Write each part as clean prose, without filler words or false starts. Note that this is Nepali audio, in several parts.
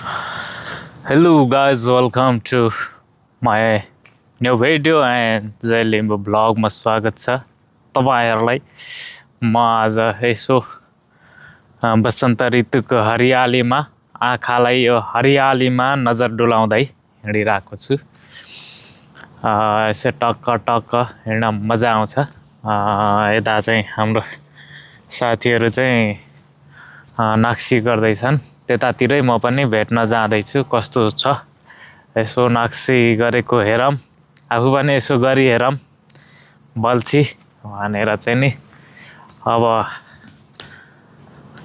Hello guys, welcome to my new video and जय लिम्बू भ्लगमा स्वागत छ तपाईहरुलाई। म आज यसो बसन्त ऋतुको हरियालीमा आँखालाई यो हरियालीमा नजर डुलाउँदै हिँडिरहेको छु। यसो टक्क टक्क हिँड्न मजा आउँछ। यता चाहिँ हाम्रो साथीहरु चाहिँ नाक्सी गर्दैछन्, त्यतातिरै म पनि भेट्न जाँदैछु। कस्तो छ यसो नाक्सी गरेको हेरम, आफू पनि यसो गरी हेरम बल्छी भनेर चाहिँ नि। अब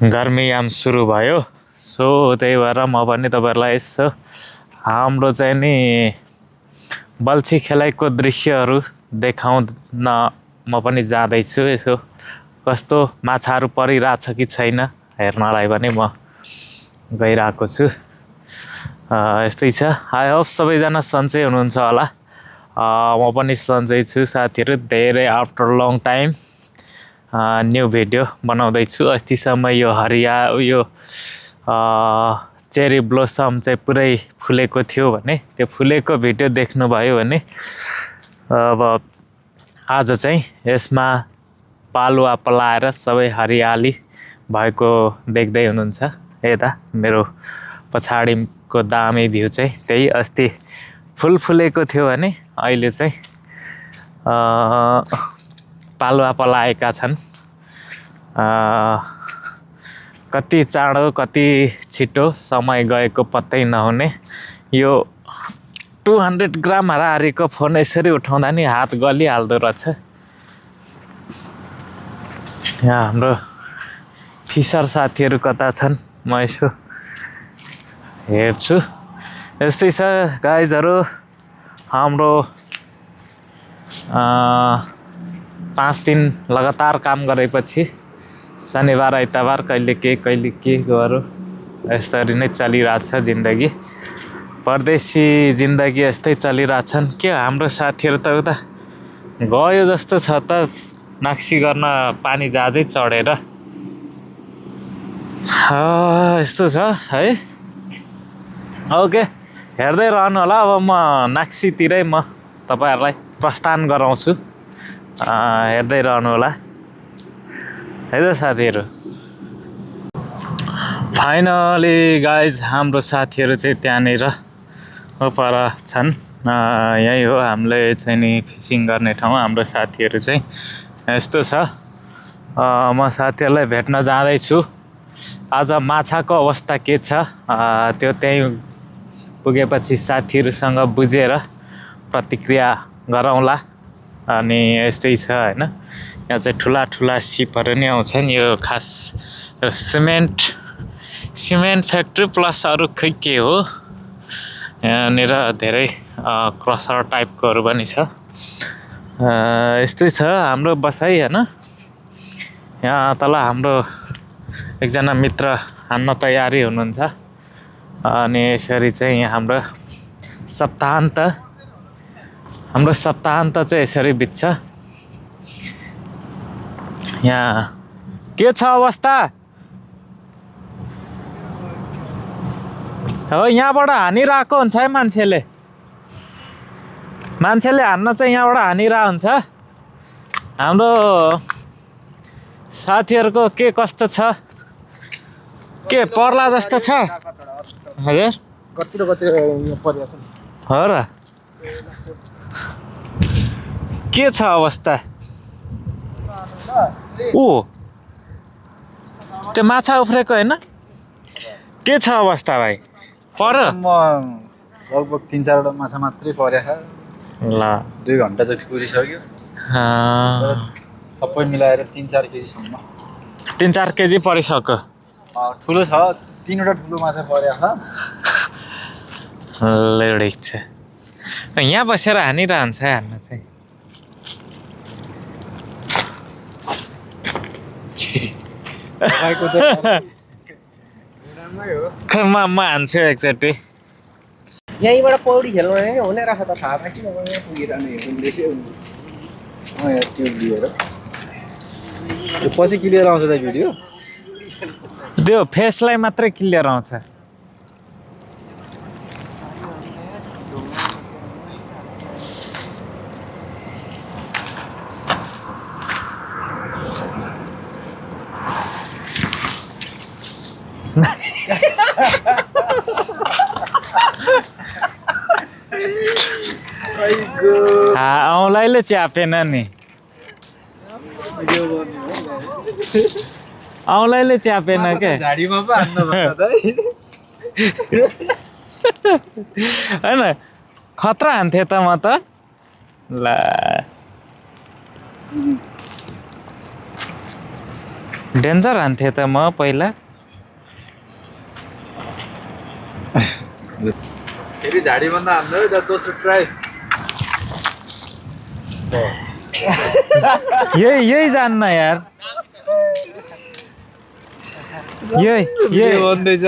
गर्मीयाम सुरु भयो, सो त्यही भएर म पनि तपाईहरुलाई यसो हाम्रो चाहिँ नि बल्छी खेलाइको दृश्यहरु देखाउन म पनि जाँदैछु। यसो कस्तो माछाहरु परिरहेछ कि छैन हेर्नलाई पनि म गइरहेको छु। यस्तै छ। आई होप सबैजना सन्चै हुनुहुन्छ होला। म पनि सन्चै छु साथीहरु। धेरै after long time new video बनाउँदै छु। अस्तिसम्म यो यो चेरी ब्लोसम चाहिँ पुरै फुलेको थियो भने त्यो फुलेको भिडियो देख्नुभयो भने अब आज चाहिँ यसमा पालुवा पलाएर सबै हरियाली भएको देख्दै हुनुहुन्छ। यता मेरो पछाडीको दामी भ्यू चाहिँ त्यही अस्ति फुल फुलेको थियो भने अहिले चाहिँ पालुवा पलाएका छन्। कति चाँडो कति छिटो समय गएको पत्तै नहुने। यो 200 ग्राम हरारीको फोन यसरी उठाउँदा नि हात गलिहाल्दो रहेछ। यहाँ हाम्रो फिसर साथीहरु कता छन् म यसो हेर्छु। यस्तै छ गाइजहरु। हाम्रो 5 दिन लगातार काम गरेपछि शनिबार आइतबार कहिले के गरौँ यसरी नै चलिरहेछ जिन्दगी। परदेशी जिन्दगी यस्तै चलिरहेछन्। के हाम्रो साथीहरु त उता गयो जस्तो छ त नाक्सी गर्न पानी जहाजै चढेर। यस्तो छ है। ओके, हेर्दै रहनु होला। अब म नाक्सीतिरै म तपाईहरुलाई प्रस्थान गराउँछु। हेर्दै रहनु होला है त साथीहरु। फाइनली गाइज हाम्रो साथीहरु चाहिँ त्यहाँनिर पर छन्। यही हो हामीले चाहिँ नि फिसिङ गर्ने ठाउँ। हाम्रो साथीहरु चाहिँ यस्तो छ। म साथीहरुलाई भेट्न जाँदैछु। आज माछाको अवस्था के छ त्यो त्यही पुगेपछि साथीहरुसँग बुझेर प्रतिक्रिया गरौँला। अनि यस्तै छ हैन। यहाँ चाहिँ ठुला ठुला सिपहरु नि आउँछन्। यो खास सिमेन्ट फ्याक्ट्री प्लस अरु खै के हो। यहाँनिर धेरै क्रसर टाइपकोहरु पनि छ। यस्तै छ हाम्रो बसाइ हैन। यहाँ तल हाम्रो एकजना मित्र हान्न तयारी हुनुहुन्छ। अनि यसरी चाहिँ हाम्रो सप्ताहन्त चाहिँ यसरी बित्छ। यहाँ के छ अवस्था हो। यहाँबाट हानिरहेको हुन्छ है मान्छेले हान्न चाहिँ यहाँबाट हानिरहेको हुन्छ। हाम्रो साथीहरुको के कस्तो छ, के पर्ला जस्तो छ हजुर? कति परिया छ हो र के छ अवस्था? त्यो माछा उफ्रेको हैन? के छ अवस्था भाइ? पर म लगभग 3-4 वटा माछा मात्रै पर्या छ। ल 2 घण्टा जति पुगिसक्यो। सबै मिलाएर 3-4 केजी सम्म। 3-4 केजी परिसक्यो। ठुलो छ, 3 वटा ठुलो माछा पर्या छ। लेडी छ। यहाँ बसेर हानिरहन्छ हान्न चाहिँ। तपाईको चाहिँ राम्रै हो। खै म हान्छु एकचोटि। यहीँबाट पौडी खेल्नु हुने रहेछ त थाहा छ कि यहाँ पुगिरहने हेर्दैछु। यहाँ ट्युब लिएर पछि क्लियर आउँछ त भिडियो। त्यो फेसलाई मात्रै क्लियर आउँछ। औँलाइले च्यापेन नि औँलाइले च्यापेन के झाडीमा पो हान्न भन्दा होइन खतरा हान्थे त म त ला डेन्जर हान्थे त म पहिला फेरि झाडीभन्दा हान्दै दोस्रो ट्राई यही जान्न यार भन्दैछ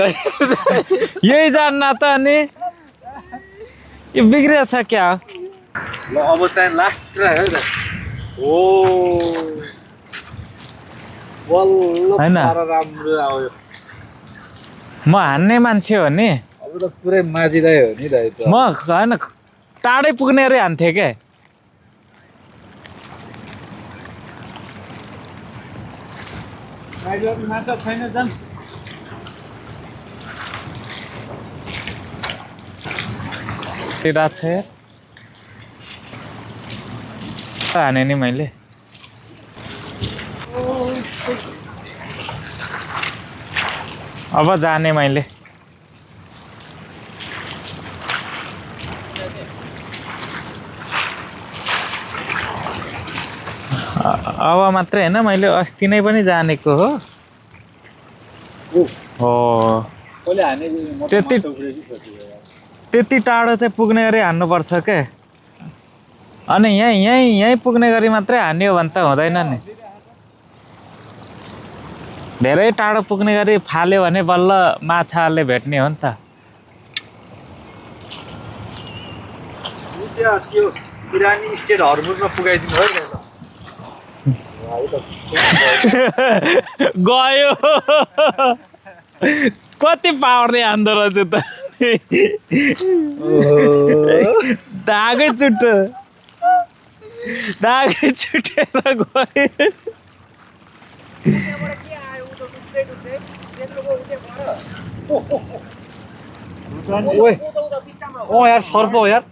यही जान्न त अनि यो बिग्रिएछ क्या ल अब चाहिँ लास्ट ट्राई है त ओ बल्ल हैन। साह्रो राम्रो आयो म हान्ने मान्छे हो नि अब त पुरै माझिँदै हो नि दाइ त म होइन टाढै पुग्ने अरे हान्थेँ के माछा छैन जान छ हाने नि मैले अब जाने मैले अब मात्रै होइन मैले अस्ति नै पनि जानेको हो हो त्यति टाढो चाहिँ पुग्ने गरी हान्नुपर्छ के अनि यहीँ पुग्ने गरी मात्रै हान्यो भने त हुँदैन नि धेरै टाढो पुग्ने गरी फाल्यो भने बल्ल माछाले भेट्ने हो नि त इरानी स्टेट हर्मुजमा पुगाइदिनु है गयो कति पावरले हान्दो रहेछ त धागै छुटेर गयो यार सर्प हो यार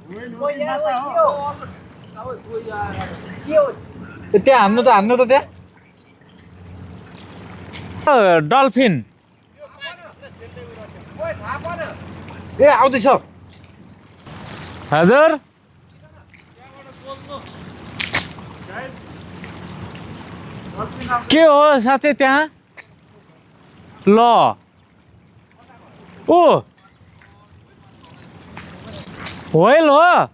त्यहाँ हान्नु त त्यहाँ डल्फिन ए आउँदैछ हजुर के हो साँच्चै त्यहाँ ल ओ व्हेल हो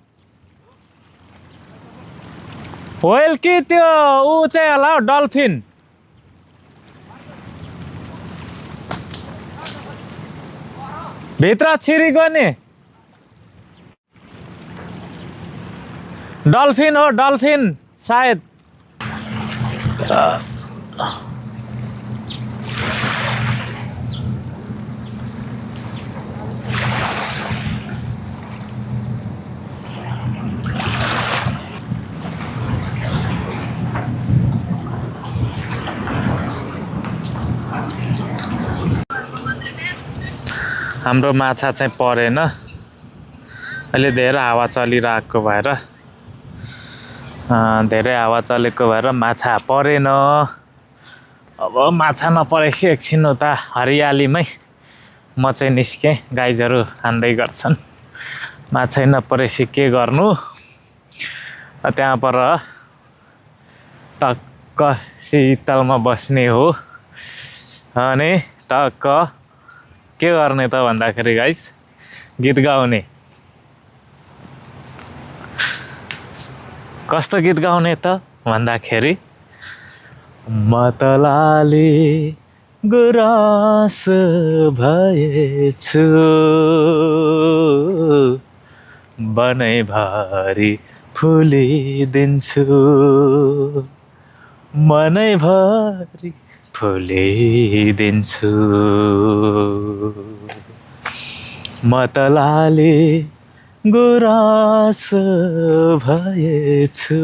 व्हेल कि त्यो ऊ चाहिँ होला हौ डल्फिन भित्र छिरेको नि डल्फिन हो डल्फिन सायद हाम्रो माछा चाहिँ परेन अहिले धेरै हावा चलिरहेको भएर धेरै हावा चलेको भएर माछा परेन अब माछा नपरेपछि एकछिन उता हरियालीमै म चाहिँ निस्केँ गाइजहरू हान्दै गर्छन् माछा नपरेपछि के गर्नु त्यहाँ पर टक्क शीतलमा बस्ने हो अनि टक्क के गर्ने त भन्दाखेरि गाइस गीत गाउने कस्तो गीत गाउने त भन्दाखेरि मतलाले गुराँस भएछु बनैभरि फुलिदिन्छु मनैभरि फुलिदिन्छु मतलाले गुराँस भएछु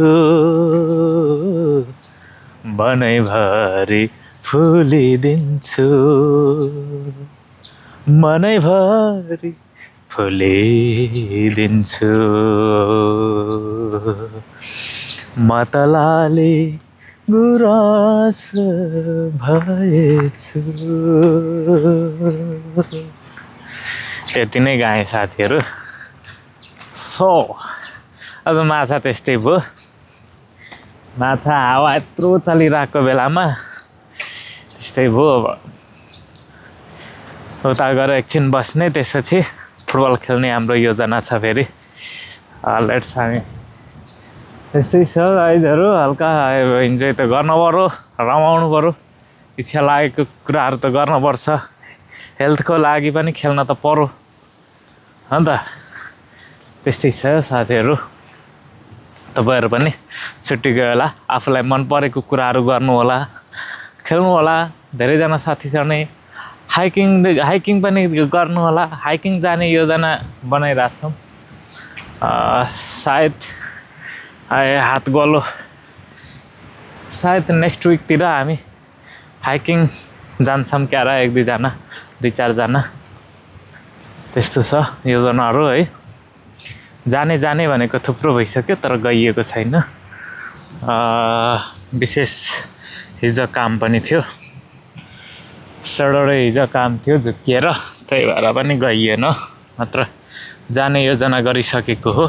बनैभरि फुलिदिन्छु मनैभरि फुलिदिन्छु म तलाले गुराँस भएछु। यति नै गाएँ साथीहरू। सो अब माछा त्यस्तै भयो। माछा हावा यत्रो चलिरहेको बेलामा त्यस्तै भयो। अब उता गएर एकछिन बस्ने, त्यसपछि फुटबल खेल्ने हाम्रो योजना छ फेरि। लेट्स हामी त्यस्तै छ गाइजहरू। हल्का इन्जोय त गर्नु पऱ्यो, रमाउनु पऱ्यो। इच्छा लागेको कुराहरू त गर्नुपर्छ। हेल्थको लागि पनि खेल्न त पऱ्यो अन्त। त्यस्तै छ साथीहरू। तपाईँहरू पनि छुट्टी गयो होला, आफूलाई मन परेको कुराहरू गर्नु होला, खेल्नु होला। धेरैजना साथीसँग नै हाइकिङ पनि गर्नु होला। हाइकिङ जाने योजना बनाइरहेको छौँ। सायद हात गलो सायद नेक्स्ट विकतिर हामी हाइकिङ जान्छौँ क्यारा। 1-2जना 2-4जना त्यस्तो छ योजनाहरू है। जाने भनेको थुप्रो भइसक्यो तर गइएको छैन। विशेष हिजो काम पनि थियो, सडोडै हिजो काम थियो झुक्किएर, त्यही भएर पनि गइएन। मात्र जाने योजना गरिसकेको हो।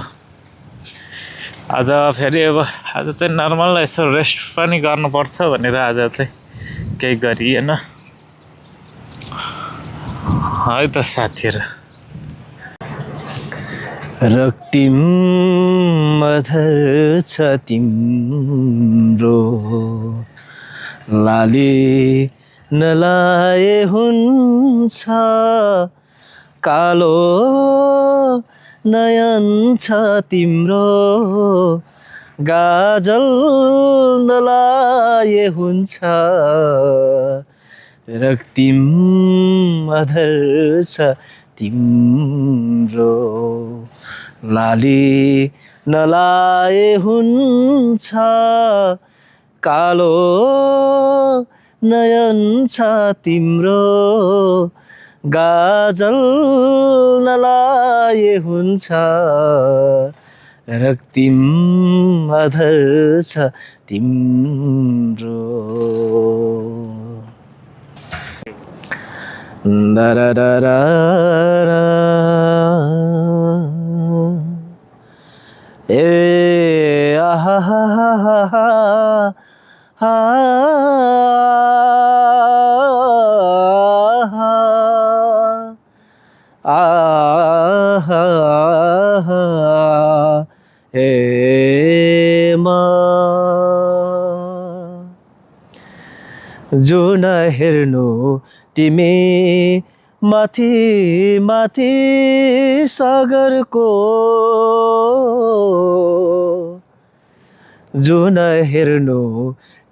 आज फेरि अब आज चाहिँ नर्मल यसो रेस्ट पनि गर्नुपर्छ भनेर आज चाहिँ केही गरिएन है त साथीहरू। रक्तिम मधर छ तिम्रो, लाली नलाए हुन्छ, कालो नयन छ तिम्रो, गाजल नलाए हुन्छ। रक्तिम मधर छ तिम्रो, लाली नलाए हुन्छ, कालो नयन छ तिम्रो, गाजल नलाए हुन्छ। रक्तिम अधर छ तिम्रो। दरदरा ए आहा हा हा हा हा हे मा जो नहेर्नु तिमी माथि माथि सागरको, जो नहेर्नु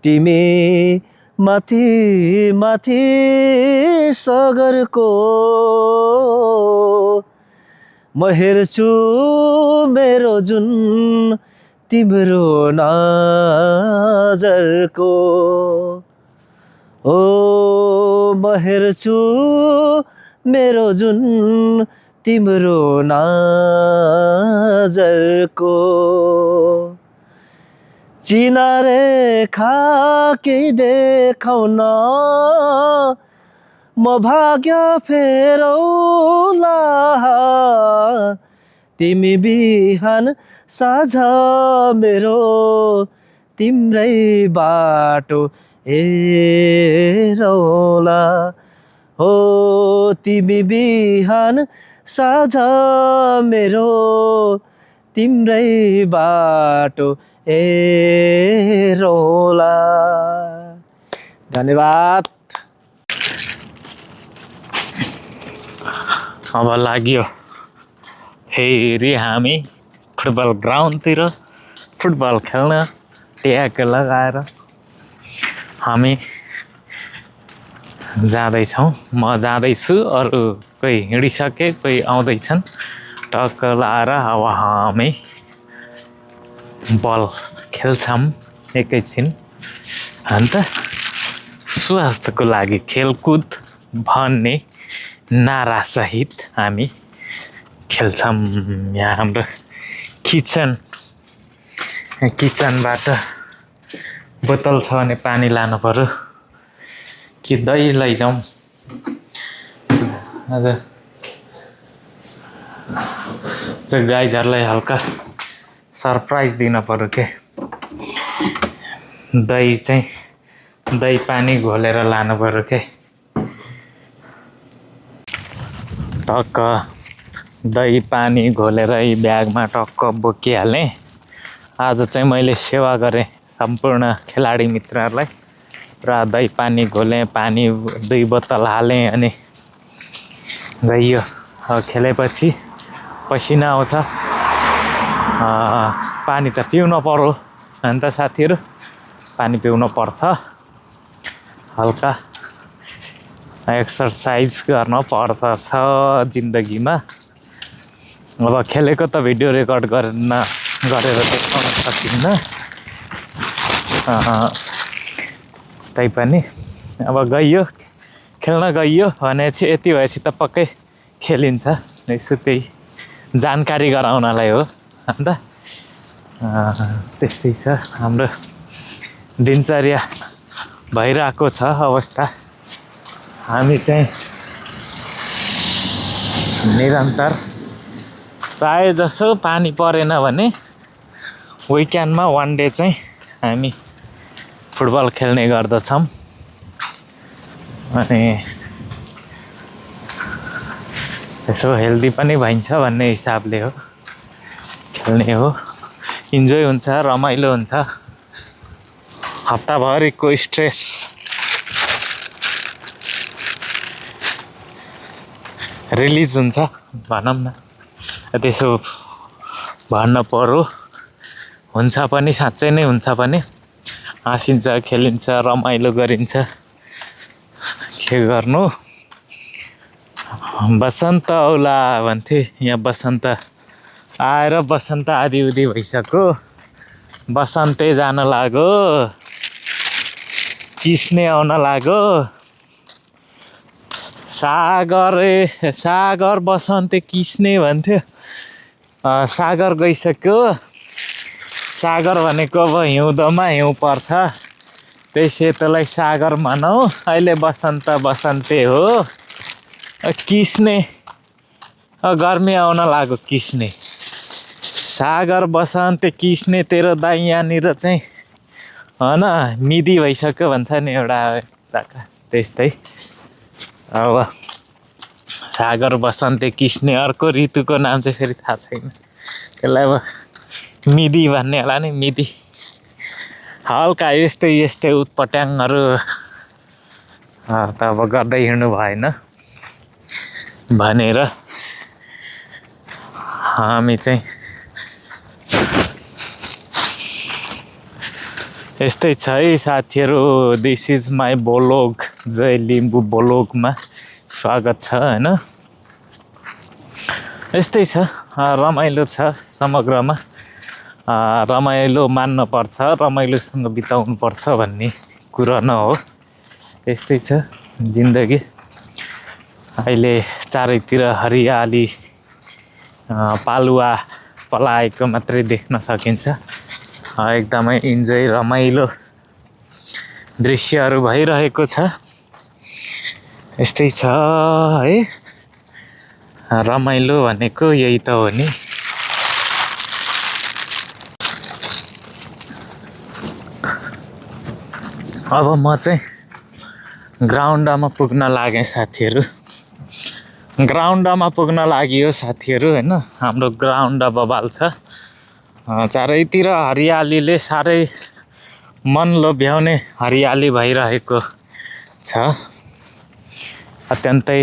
तिमी माथि माथि सागरको, म हेर्छु मेरो जुन तिम्रो नजरको। ओ म हेर्छु मेरो जुन तिम्रो नजरको, चिनारेखा केही देखाउन म भाग्य फेरौला, तिमी बिहान साँझ मेरो तिम्रै बाटो हेरौला। हो तिमी बिहान साँझ मेरो तिम्रै बाटो हेरौला। धन्यवाद। अब लाग्यो फेरि हामी फुटबल ग्राउन्डतिर फुटबल खेल्न। ट्याग लगाएर हामी जाँदैछौँ। म जाँदैछु, अरू कोही हिँडिसके, कोही आउँदैछन्। टक्क लाएर अब हामी बल खेल्छौँ एकैछिन। अन्त स्वास्थ्यको लागि खेलकुद भन्ने नारासहित हामी खेल्छौँ। यहाँ हाम्रो किचनबाट बोतल छ भने पानी लानु पर्यो कि दही लैजाउँ। आज गाइजहरूलाई हल्का सरप्राइज दिन पर्यो के दही पानी घोलेर लानु पर्यो के। टक्क दही पानी घोलेर यी ब्यागमा टक्क बोकिहालेँ। आज चाहिँ मैले सेवा गरेँ सम्पूर्ण खेलाडी मित्रहरूलाई र दही पानी घोलेँ, पानी 2 बोतल हालेँ अनि गइयो। खेलेपछि पसिना आउँछ, पानी त पिउन पर्यो अन्त साथीहरू, पानी पिउन पर्छ, हल्का एक्सर्साइज गर्न पर्छ जिन्दगीमा। अब खेलेको त भिडियो रेकर्ड गरेर देखाउन सकिन्न, तैपनि अब गइयो खेल्न गइयो भने चाहिँ यति भएपछि त पक्कै खेलिन्छ। यसो त्यही जानकारी गराउनलाई हो। अन्त त्यस्तै छ हाम्रो दिनचर्या भइरहेको छ अवस्था। हामी चाहिँ निरन्तर प्रायः जसो पानी परेन भने विकेन्डमा 1 डे चाहिँ हामी फुटबल खेल्ने गर्दछौँ। अनि यसो हेल्दी पनि भइन्छ भन्ने हिसाबले हो खेल्ने हो। इन्जोय हुन्छ, रमाइलो हुन्छ, हप्ताभरिको स्ट्रेस रिलिज हुन्छ भनौँ न, त्यसो भन्न पर्यो। हुन्छ पनि, साँच्चै नै हुन्छ पनि, हाँसिन्छ, खेलिन्छ, रमाइलो गरिन्छ। के गर्नु, बसन्त औला भन्थे, यहाँ बसन्त आएर बसन्त आधी भइसक्यो। बसन्ते जान लाग्यो, किस्ने आउन लाग्यो। सागर बसन्ते किस्ने भन्थ्यो, सागर गइसक्यो। सागर भनेको अब हिउँदोमा हिउँ पर्छ, त्यही सेतोलाई सागर भनौँ। अहिले बसन्ते हो। किस्ने गर्मी आउन लाग्यो, किस्ने। सागर बसन्ते किस्ने तेरो दाइ यहाँनिर चाहिँ होइन मिदी भइसक्यो भन्छ नि एउटा, त्यस्तै। अब सागर बसन्ते किस्ने, अर्को ऋतुको नाम चाहिँ फेरि थाहा छैन, त्यसलाई अब मिदी भन्ने होला नि, मिदी। हल्का यस्तै उत्पट्याङहरू त अब गर्दै हिँड्नु भएन भनेर हामी चाहिँ यस्तै छ है साथीहरू। दिस इज माई ब्लग, जय लिम्बू ब्लगमा स्वागत छ होइन। यस्तै छ, रमाइलो छ समग्रमा। रमाइलो मान्नुपर्छ, रमाइलोसँग बिताउनुपर्छ भन्ने कुरा न हो। यस्तै छ जिन्दगी। अहिले चारैतिर हरियाली पालुवा पलाएको मात्रै देख्न सकिन्छ। एकदमै इन्जोय, रमाइलो दृश्यहरू भइरहेको छ। यस्तै छ है, रमाइलो भनेको यही त हो नि। अब म चाहिँ ग्राउन्डमा पुग्न लागेँ साथीहरू। ग्राउन्डमा पुग्न लागियो साथीहरू होइन। हाम्रो ग्राउन्ड बबाल छ, चारैतिर हरियालीले साह्रै मन लोभ्याउने हरियाली भइरहेको छ। अत्यन्तै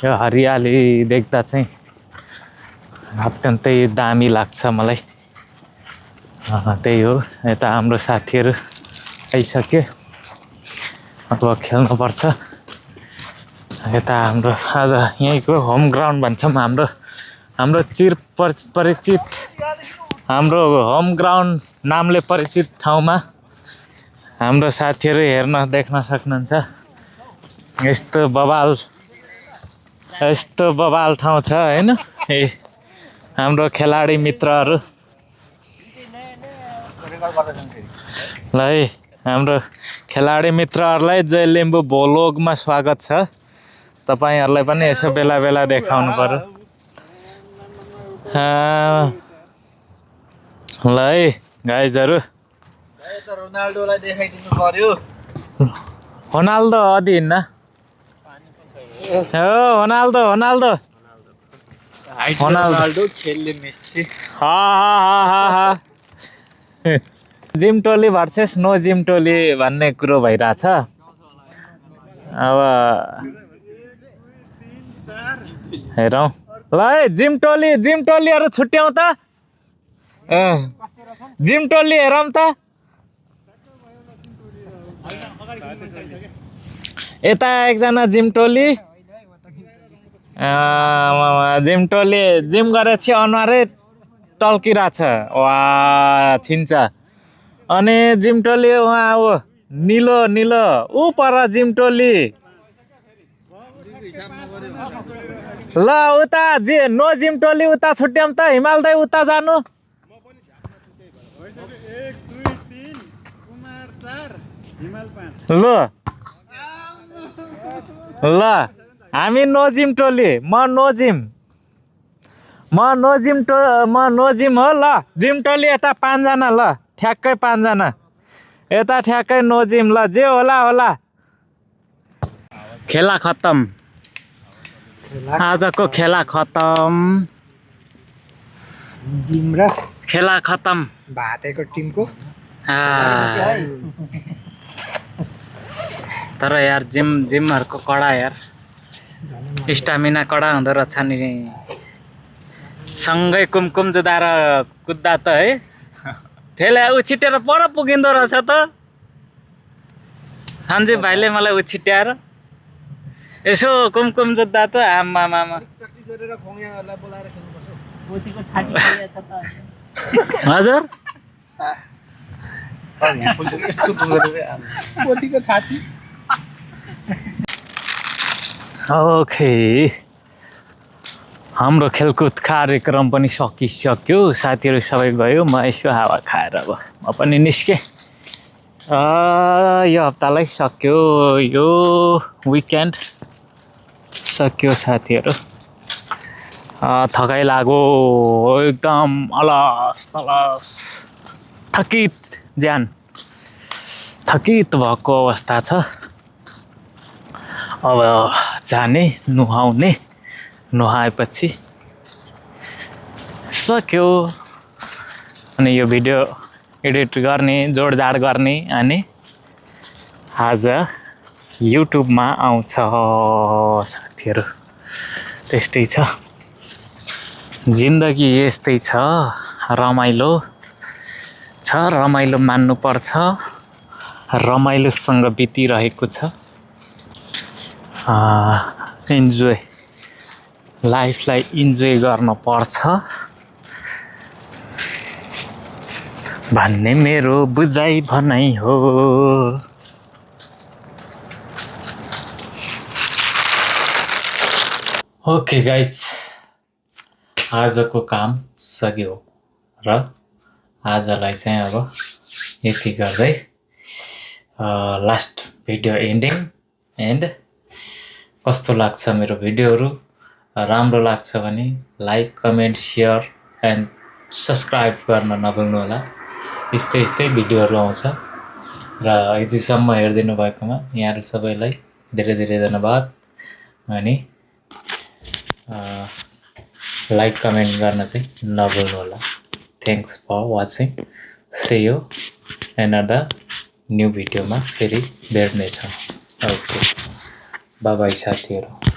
यो हरियाली देख्दा चाहिँ अत्यन्तै दामी लाग्छ मलाई। त्यही हो, यता हाम्रो साथीहरू आइसक्यो, अब खेल्नुपर्छ। यता हाम्रो आज यहीँको होम ग्राउन्ड भन्छौँ, हाम्रो परिचित, हाम्रो होम ग्राउन्ड नामले परिचित ठाउँमा हाम्रो साथीहरू देख्न सक्नुहुन्छ। यस्तो बबाल यस्तो बबाल ठाउँ छ होइन ए हाम्रो खेलाडी मित्रहरू ल है हाम्रो खेलाडी मित्रहरूलाई जय लिम्बू भोलोगमा स्वागत छ तपाईहरुलाई पनि यसो बेला बेला देखाउनु पर्यो ल है गाइजहरु रोनाल्डोलाई देखाइदिनु पर्यो रोनाल्डो अदिन हो रोनाल्डो खेल्ने मेस्सी हा जिम टोली भर्सेस नो जिम टोली भन्ने कुरो भइराछ अब हेरौं ल है जिम टोलीहरु छुट्याउँ त जिम टोली हेरौँ त यता एकजना जिम टोली जिम गरेपछि अनुहारै टल्किरहेछ वा छिन्छ अनि जिम टोली वहाँ हो निलो ऊ पर जिम टोली ल उता नो जिम टोली उता छुट्याउँ त हिमालदै उता जानु ल हामी नो जिम टोली म नो जिम हो ल जिम टोली यता 5 जना ल ठ्याक्कै 5 जना यता ठ्याक्कै नो जिम ल जे होला खेला खत्तम आजको खेला खत्तम जिम र खेला खत्तम भातेको टिमको तर यार जिमहरुको कडा यार स्टामिना कडा हुँदो रहेछ नि सँगै कुमकुम जुदाएर कुद्दा त है ठेला उछिटेर पर पुगिन्दो रहेछ त सञ्जीव भाइले मलाई उछिट्याएर यसो कुमकुम जुत्दा त आमामा प्र्याक्टिस गरेर खोङयाहरुलाई बोलाएर खेल्नुपर्छ पोतीको छाती खाइया छ त हजुर यस्तो पोतीको छाती ओके हाम्रो खेलकुद कार्यक्रम पनि सकिसक्यो साथीहरु सबै गयो म यसो हावा खाएर अब म पनि निस्के यो हप्तालाई सक्यो यो विकेन्ड सक्यो साथीहरु थकाइ लाग्यो एकदम अलस थकित भएको अवस्था छ अब जाने नुहाउने नुहाएपछि सक्यो अनि यो भिडियो एडिट गर्ने जोडजाड गर्ने अनि आज युट्युबमा आउँछ साथीहरु त्यस्तै छ जिन्दगी यस्तै छ रमाइलो मान्नुपर्छ रमाइलोसँग बितिरहेको छ इन्जोय लाइफलाई इन्जोय गर्न पर्छ भन्ने मेरो बुझाइ भनाइ हो ओके गाइस आजको काम सक्यो र आजलाई चाहिँ अब यति गर्दै लास्ट भिडियो एन्डिङ एन्ड कस्तो लाग्छ मेरो भिडियोहरु राम्रो लाग्छ भने like comment share and subscribe गर्न नभुल्नु होला यस्तै भिडियोहरु आउँछ र यतिसम्म हेर्दिनु भएकोमा यहाँहरु सबैलाई धेरै धेरै धन्यवाद अनि लाइक कमेन्ट गर्न चाहिँ नभुल्नु होला thanks for watching see you another new भिडियोमा फेरि भेट्ने छौं ओके बाइ बाइ साथीहरु